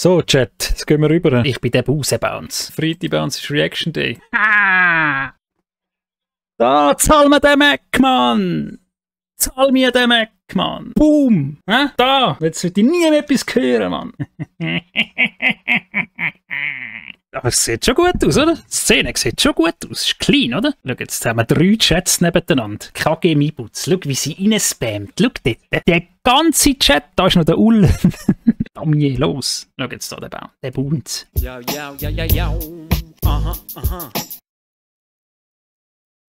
So, Chat, jetzt gehen wir rüber. Ich bin der Buse-Bounce. Freitag-Bounce ist Reaction Day. Ah! Da, zahl mir den Mac, Mann! Zahl mir den Mac, Mann! Boom! Da! Jetzt wird ich nie mehr etwas hören, Mann! Aber es sieht schon gut aus, oder? Die Szene sieht schon gut aus. Ist clean, oder? Schau, jetzt haben wir 3 Chats nebeneinander. KG Mibutz. Schau, wie sie reinspammt. Schau dort. Der ganze Chat. Da ist noch der Ull. Damje, los. Schau jetzt da, der Bounce. Ja. Aha.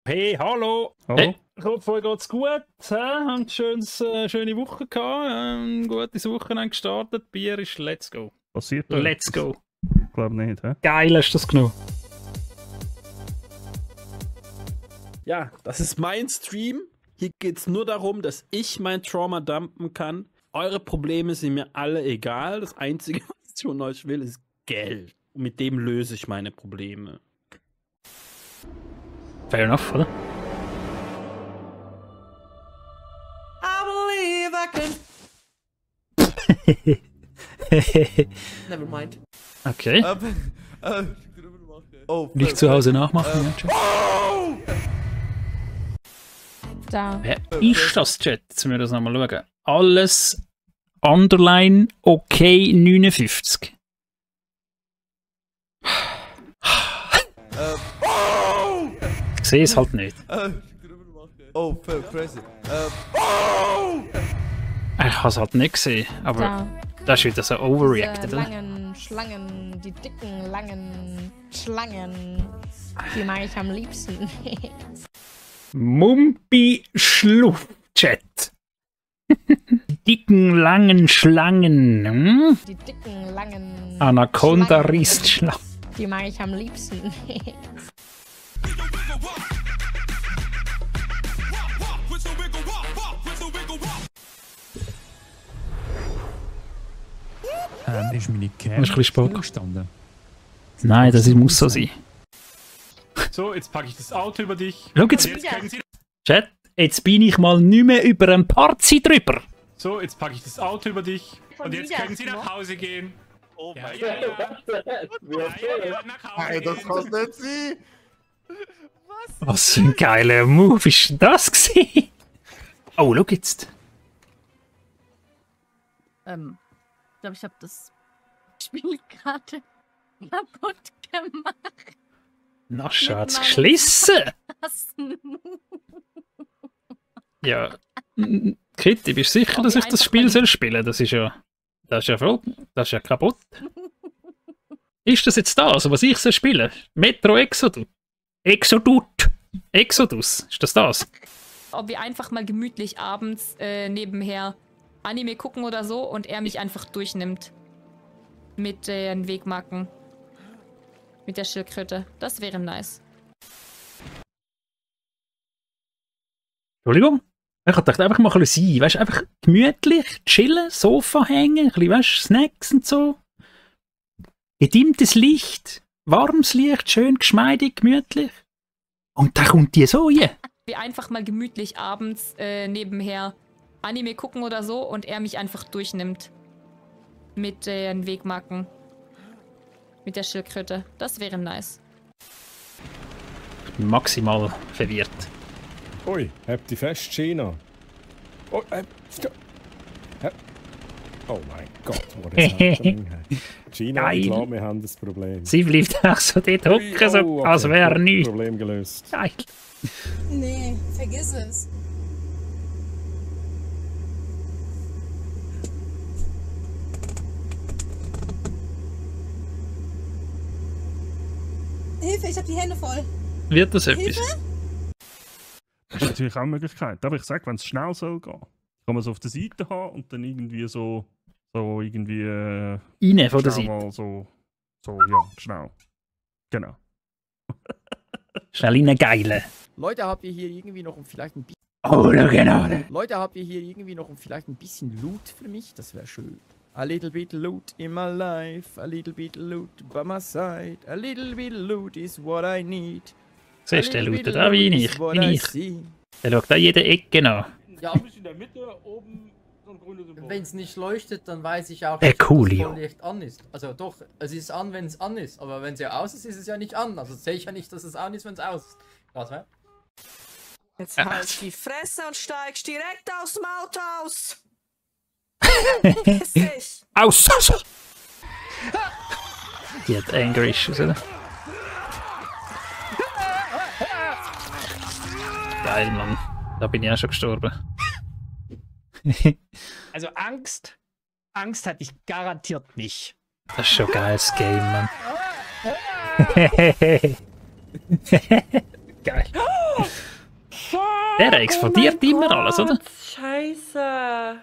Hey, hallo. Hallo. Ich hoffe, euch geht's gut. Habt schöne Woche gehabt. Gutes Wochenende gestartet. Bier ist let's go. Passiert da Let's etwas? go. Ich glaube nicht, hä? Geil, hast du das genommen? Ja, das ist mein Stream. Hier geht es nur darum, dass ich mein Trauma dumpen kann. Eure Probleme sind mir alle egal. Das Einzige, was ich von euch will, ist Geld. Und mit dem löse ich meine Probleme. Fair enough, oder? I believe I can. Never mind. Okay. Oh, Nicht zu Hause nachmachen. Da. Wer ist das, Chat? Jetzt müssen wir das nochmal schauen. Alles Underline okay 59. Ich sehe es halt nicht. Oh, crazy. Ich habe es halt nicht gesehen, aber Da. das ist wieder so overreacted, Diese oder? langen Schlangen, die dicken, langen Schlangen, die mag ich am liebsten. Mumpi Schluff, Chat. Dicken, langen Schlangen. Hm? Die dicken, langen Anaconda Schlangen, Ristschlangen. die mag ich am liebsten. Ist meine Das ist Cam ein bisschen spät. gestanden? Nein, das muss so sein. So, jetzt packe ich das Auto über dich. Schau jetzt, Und jetzt können Sie... Chat, jetzt bin ich mal nicht mehr über ein Parzi drüber. So, jetzt packe ich das Auto über dich. Und jetzt können Sie nach Hause gehen. Oh mein Gott. Nach Hause Nein, das gehen. kann nicht sein. Was für ein geiler Move ist denn das gewesen? Oh, schau jetzt. Ich glaube, ich habe das Spiel gerade kaputt gemacht. Na, Schatz, meinem geschlissen. Tasten. Ja. Kitty, bist du sicher, dass ich das Spiel soll spielen? Das ist ja voll, das ist ja kaputt. Ist das jetzt das, was ich soll spielen? Metro Exodus? Exodus, ist das das? Ob wir einfach mal gemütlich abends nebenher Anime gucken oder so und er mich einfach durchnimmt. Mit den Wegmarken. Mit der Schildkröte. Das wäre nice. Entschuldigung? Ich dachte einfach mal ein bisschen sein, weißt du, einfach gemütlich, chillen, Sofa hängen, ein bisschen, weißt du, Snacks und so. Gedimmtes Licht, warmes Licht, schön geschmeidig, gemütlich. Und da kommt die so hier. Wir einfach mal gemütlich abends nebenher Anime gucken oder so und er mich einfach durchnimmt. Mit den Wegmarken. Mit der Schildkröte. Das wäre nice. Ich bin maximal verwirrt. Ui, habt die fest, China. Oh, oh mein Gott, what is happening? China, Geil. ich glaube, wir haben das Problem. Sie bleibt auch so dort hocken, so, Oh, okay, als wäre gut, nichts. Problem gelöst. Geil. Nee, vergiss es. Hilfe, ich hab die Hände voll. Wird das etwas? Hilfe? Das ist natürlich auch eine Möglichkeit. Aber ich sage, wenn es schnell soll gehen, kann man es auf der Seite haben und dann irgendwie so irgendwie... Rein von der schnell Seite. mal so, ja, schnell. Genau. Schnell rein geile. Leute, habt ihr hier irgendwie noch vielleicht ein bisschen... Oh, genau. Leute, habt ihr hier irgendwie noch vielleicht ein bisschen Loot für mich? Das wäre schön. A little bit loot in my life, a little bit loot by my side, a little bit loot is what I need. Siehst du, der lootet auch wie ich. Der schaut auch jede Ecke an. Ja, ein bisschen in der Mitte, oben Wenn es nicht leuchtet, dann weiß ich auch nicht, dass das das Licht an ist. Also doch, es ist an, wenn es an ist. Aber wenn es ja aus ist, ist es ja nicht an. Also sehe ich ja nicht, dass es an ist, wenn es aus ist. Krass, ne? Jetzt halt die Fresse und steigst direkt aus dem Auto aus. Piss dich. Aus! Die hat Anger Issues, oder? Geil, Mann. Da bin ich auch schon gestorben. Also Angst hatte ich garantiert nicht. Das ist schon ein geiles Game, Mann. Geil. Der explodiert immer alles, oder? Scheiße.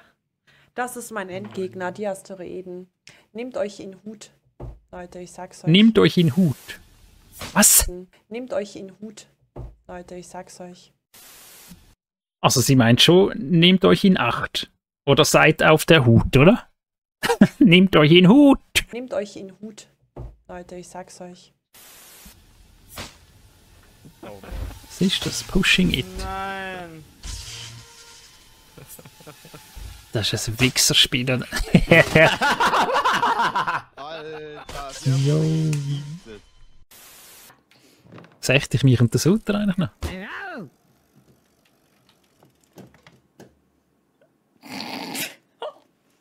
Das ist mein Endgegner, die Asteroiden. Nehmt euch in Hut, Leute, ich sag's euch. Nehmt euch in Hut. Was? Nehmt euch in Hut, Leute, ich sag's euch. Also sie meint schon, nehmt euch in Acht. Oder seid auf der Hut, oder? Nehmt euch in Hut. Nehmt euch in Hut, Leute, ich sag's euch. Was ist das? Pushing It. Nein. Das ist ein Wichserspiel, oder? Alter, Jo. 60 mich und der Sutter eigentlich noch.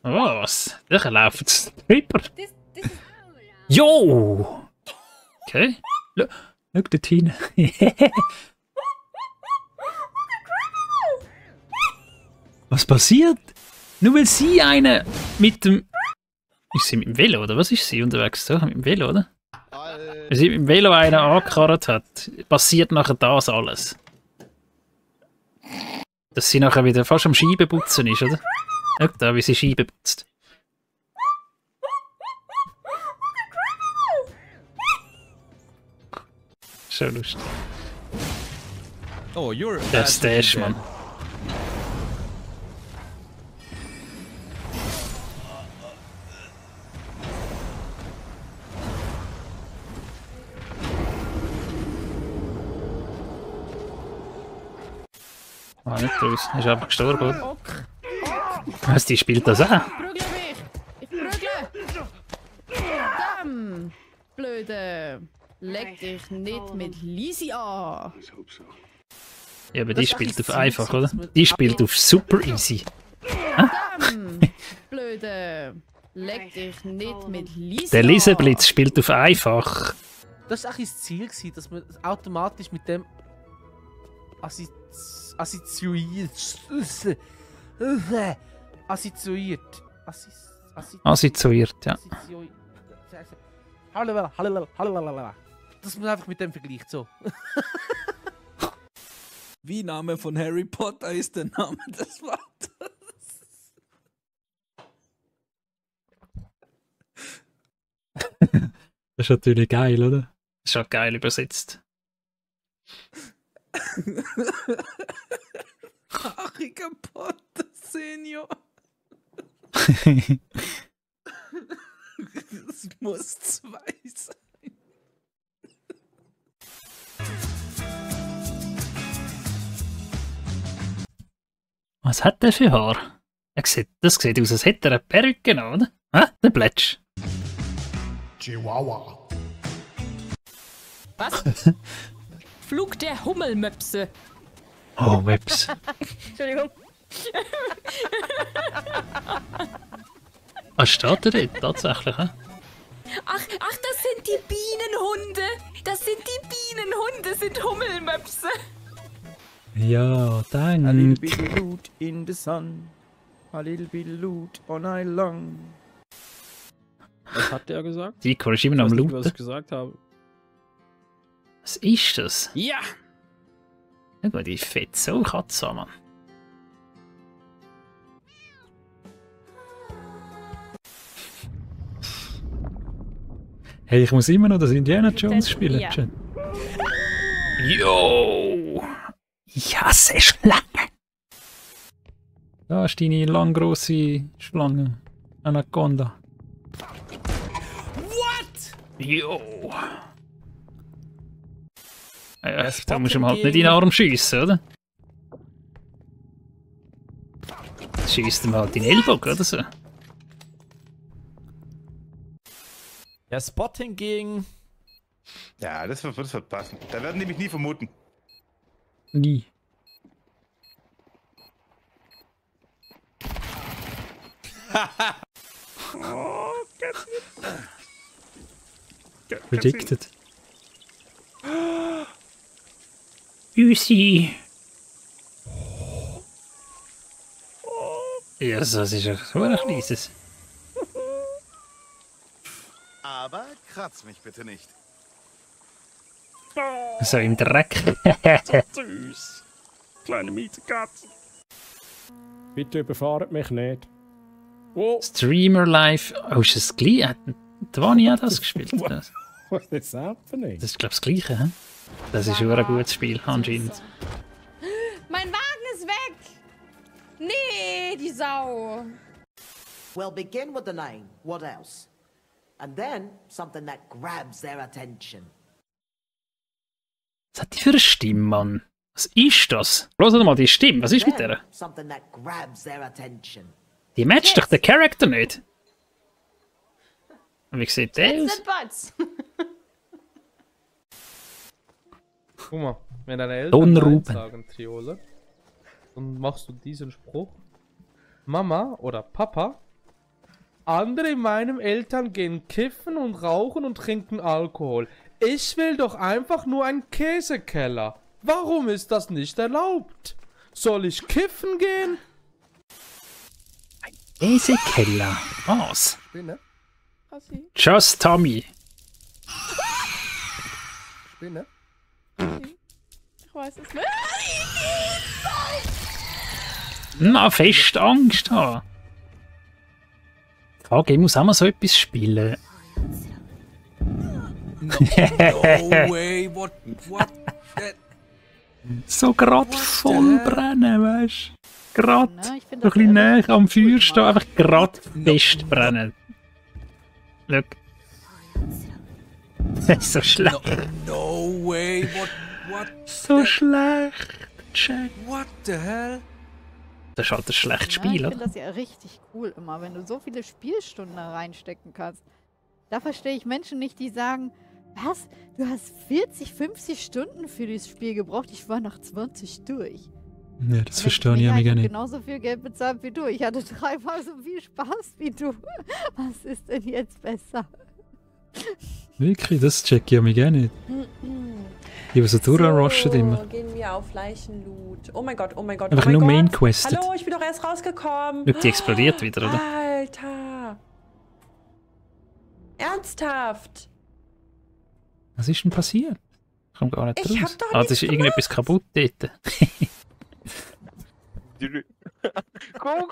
Was? Da laufen es drüber. Jo! Okay. Schau dort hin. Was passiert? Nur weil sie eine mit dem... Ist sie mit dem Velo, oder was ist sie unterwegs? So, mit dem Velo, oder? Wenn sie mit dem Velo einen angekarrt hat, passiert nachher das alles. Dass sie nachher wieder fast am Scheibenputzen ist, oder? Schau da, wie sie Scheiben putzt. Schon lustig. Oh, you're Der Stash, Mann. Ah, nicht raus. Er ist einfach gestorben, oder? Was, die spielt das auch? Prügle mich! Ich prügle! Verdammt! Blöde! Leg dich nicht mit Lisi an! Ja, aber die spielt auf einfach, oder? Die spielt auf super easy. Verdammt! Blöde! Leg dich nicht mit Lisi Der an! Liseblitz spielt auf einfach. Das war eigentlich das Ziel, dass man automatisch mit dem assoziiert. Assoziiert, ja. Dass man einfach mit dem vergleicht, so. Wie Name von Harry Potter ist der Name des Vaters. Das ist natürlich geil, oder? Das ist auch geil übersetzt. Harry Potter Senior. Das muss 2 sein. Was hat der für Haar? Das sieht aus, als hätte er eine Perücke noch, oder? Ah, der Plätsch. Chihuahua. Was? Flug der Hummelmöpse. Oh, Webs. Entschuldigung. Was steht da dort? Tatsächlich, hä? Ach, das sind die Bienenhunde. Das sind die Bienenhunde, sind Hummelmöpse. Ja, A little danke. bit loot in the sun. A little bit loot all night long. Was hat der gesagt? Die ist immer noch am Ich weiß nicht, was Looten. ich gesagt habe. Was ist das? Ja! Schau mal, die fett so Katze, Mann. Hey, ich muss immer noch das Indiana Jones spielen. Ja. Schön. Jo! Ich hasse Schlangen! Da ist deine lang grosse Schlange. Anaconda. What? Jo! Ja, da musst du ihm halt nicht in den Arm schiessen, oder? Das schießt ihm halt in den Ellbogen oder so. Ja, Spot hingegen. Ja, das wird passen. Da werden die mich nie vermuten. Nie. Oh, Predicted. Üsi. Ja, das ist ja so ein kleines. Aber kratz mich bitte nicht. So im Dreck. Süß. Kleine Mietekatze. Bitte überfahrt mich nicht. Oh, Streamer Live. Oh, ist das gleich? Hat der Vani auch das gespielt? Das was ist das happening? ist, glaube ich, das Gleiche, hä? Das ist schon ein gutes Spiel, anscheinend. Mein Wagen ist weg! Nee, die Sau! Well, begin with the name. What else? And then something that grabs their attention. Was hat die für eine Stimme, Mann? Was ist das? Hört mal die Stimme, was ist mit der? Something that grabs their attention. Die matcht doch den Charakter nicht. Und wie sieht der aus? Butts. Guck mal, wenn deine Don Eltern Nein Ruben. sagen, Triole, dann machst du diesen Spruch. Mama oder Papa, andere in meinem Eltern gehen kiffen und rauchen und trinken Alkohol. Ich will doch einfach nur einen Käsekeller. Warum ist das nicht erlaubt? Soll ich kiffen gehen? Käsekeller. Was? Spinne? Just Tommy. Spinne? Ich weiß es nicht. Na, fest Angst haben. KG muss auch mal so etwas spielen. No way, what? So grad voll brennen, weißt du? Grad Ja, ich find so ein das bisschen eher näher am Feuer stehen, einfach grad fest brennen. Schau. Das ist so schlecht. No way, what? So schlecht, Jack. What the hell? Das ist halt ein schlechtes Ja, Spiel, ich oder? finde das ja richtig cool immer, wenn du so viele Spielstunden da reinstecken kannst. Da verstehe ich Menschen nicht, die sagen, was? Du hast 40, 50 Stunden für dieses Spiel gebraucht. Ich war nach 20 durch. Ja, das verstehe ich ja gar nicht. Genauso viel Geld bezahlt wie du. Ich hatte 3-mal so viel Spaß wie du. Was ist denn jetzt besser? Wirklich, das check ich ja mich gar nicht. Ich habe so durchrushen immer. Gehen wir auf Leichenloot. Oh mein Gott, oh mein Gott. Einfach oh mein nur Gott. Main Quested. Hallo, ich bin doch erst rausgekommen. Schau, die explodiert wieder, oder? Alter. Ernsthaft. Was ist denn passiert? Ich komme gar nicht Ich raus. hab doch Das nichts ist irgendetwas kaputt dort. Go!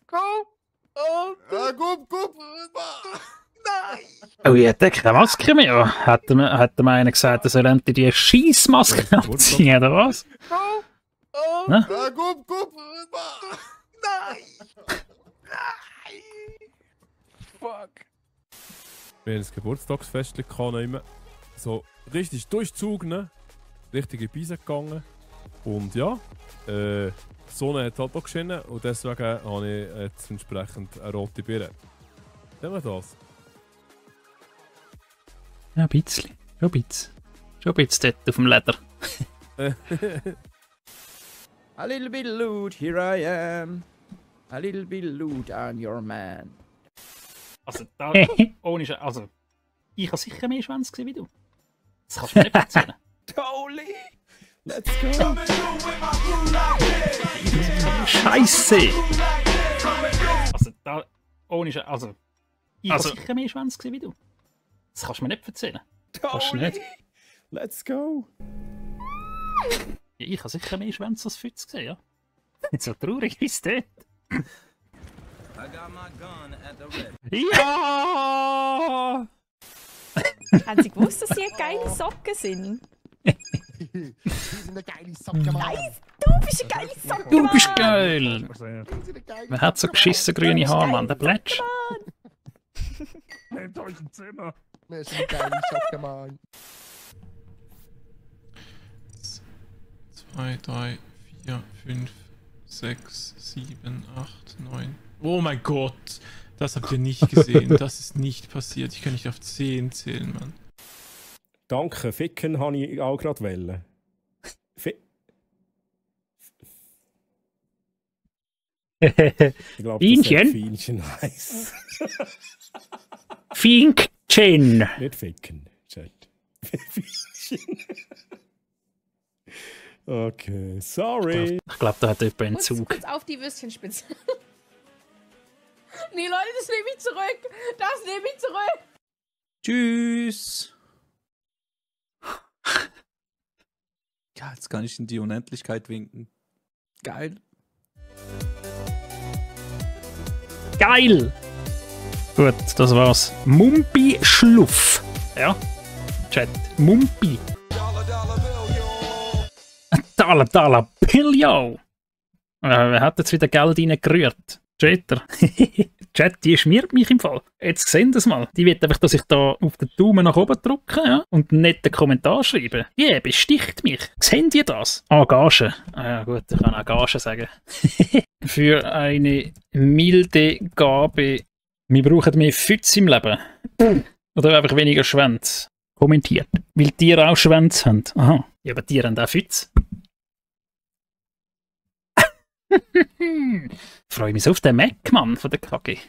Go! Nein! Oh, ich hätte keine Maske mehr. Hat mir einer gesagt, er soll endlich die Scheissmaske abziehen, oder was? Na? Go! Nein! Fuck. Wir haben ein Geburtstagsfest gehabt, so richtig Durchzug, ne? Richtig in die Beise gegangen. Und ja, die Sonne hat halt auch geschienen und deswegen habe ich jetzt entsprechend eine rote Birne. Sehen wir das? Ja, ein bisschen. Schon ein bisschen. Schon ein bisschen dort auf dem Leder. A little bit of loot, here I am. A little bit of loot, I'm your man. Also, da, ohne Scheiß, also, ich habe sicher mehr Schwänze gesehen wie du. Das kannst du mir nicht erzählen. Holy! Let's go! Scheisse! Also, da, ohne Scheiß, also, ich habe sicher mehr Schwänze gesehen wie du. Das kannst du mir nicht erzählen. Kannst du nicht. Let's go! Ja, ich habe sicher mehr Schwänze als Fütze gesehen, ja. Nicht so traurig wie es dort. Ja! Haben Sie gewusst, dass Sie geile Socken sind? Sie sind eine geile Socke, Mann. Nice, du bist eine geile Socke, Du bist Mann. geil! Wer hat so geschissen grüne Haare, Mann? Der Plätsch. Nehmt euch ein Zimmer! Wir sind eine geile Socke, Mann. 2, 3, 4, 5, 6, 7, 8, 9. Oh mein Gott! Das habt ihr nicht gesehen. Das ist nicht passiert. Ich kann nicht auf 10 zählen, Mann. Danke, Ficken habe ich auch gerade wollen. Ich glaube, Fienchen? Fienchen heisst. Fienchen. Nicht Ficken, Chat. Fienchen. Okay, sorry. Ich glaube, da hat jemand einen Zug. Kurz auf die Würstchenspitze. Nee, Leute, das nehme ich zurück. Das nehme ich zurück. Tschüss. Ja, jetzt kann ich in die Unendlichkeit winken. Geil. Geil! Gut, das war's. Mumpi Schluff. Ja, Chat. Mumpi. Dollar Billion. Wer hat jetzt wieder Geld reingerührt? Chatter. Chat, die schmiert mich im Fall. Jetzt sehen das mal. Die will einfach, dass ich da auf den Daumen nach oben drücke, ja? Und einen netten Kommentar schreiben. Die besticht mich. Sehen die das? Gage. Ja gut, ich kann auch Gage sagen. Für eine milde Gabe. Wir brauchen mehr Fütze im Leben. Oder einfach weniger Schwänze. Kommentiert. Weil Tiere auch Schwänze haben. Aha. Ja, aber Tiere haben auch Fütze. Freue mich so auf den Mac, Mann, von der KG.